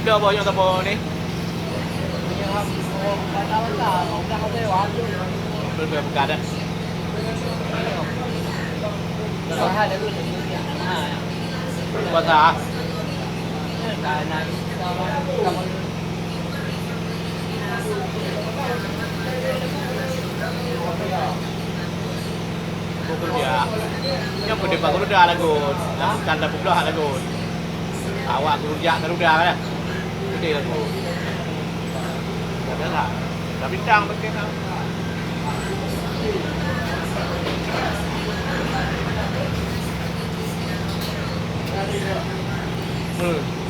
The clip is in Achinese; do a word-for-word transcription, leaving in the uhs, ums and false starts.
Ada apa yang apa ni? Betul, betul, betul. Puasa. Keureuja. Nyoe peudeh bak keureuja lagot. Bukan dah peubloe lagot. Awak keureuja keureuja kan. Peudeh lagot. Biasa. Dah bintang pakai dah. Hmm.